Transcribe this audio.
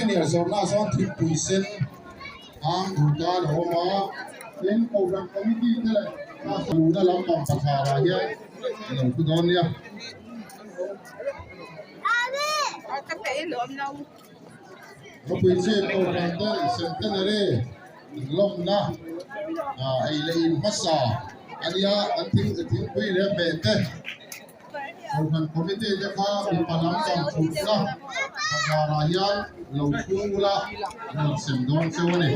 Senior zawrhna ah sawn thingpui sen ang duh tan a awm a tin kohhran committee te leh luhna lampang bathlar ah hian a lo thu dawn nia. Ropui chhip kohhran ten centenary lawmna ei leh in hmasa a nia an thingpui leh hmeh te. Kohhran committee te kha mipa lam pang thutna bazar ah hian lo thu ula an rawn sem dawn cheu a ni.